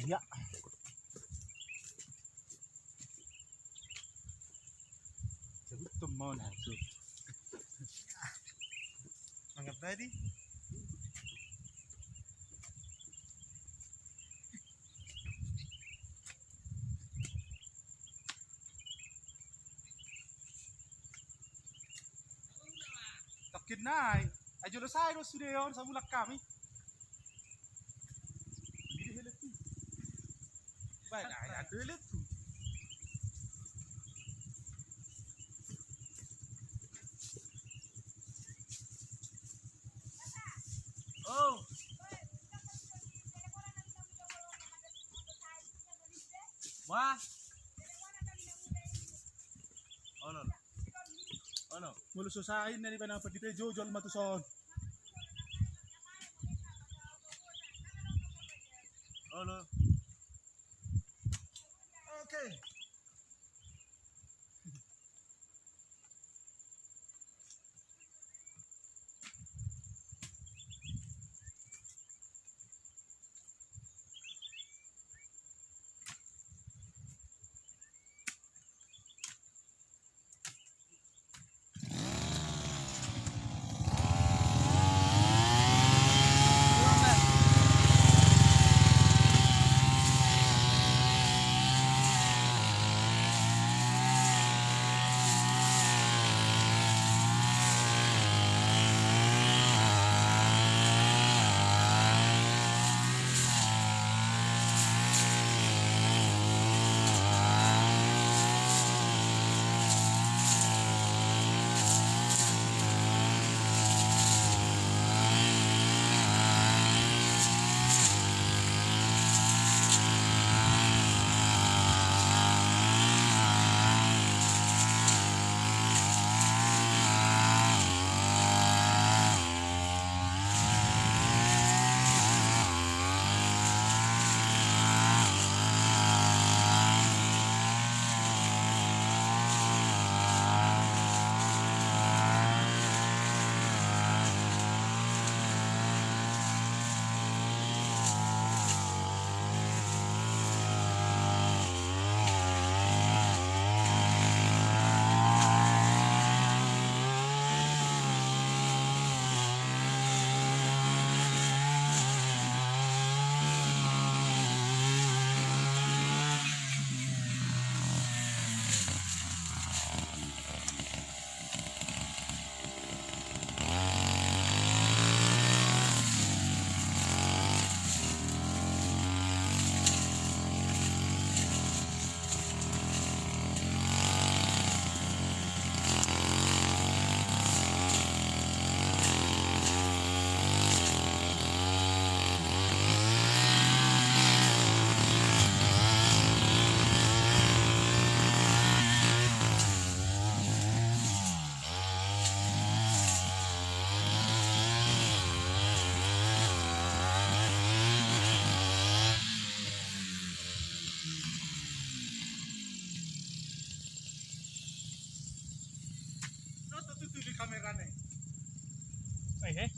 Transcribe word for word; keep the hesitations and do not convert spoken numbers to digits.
Ya. Cabut tuh mau nah tuh. Mangap tadi. Tokkin nai. Ai jolo sae do sude on, samulak hami. Gede helet tu. Baik, ai ado helet tu. Oh. Wah. Olo. Olo. Molo so sae inna ni bana pandita, jojol ma tu son. Olo. Oke. Tutupi kamerana. Eh, eh.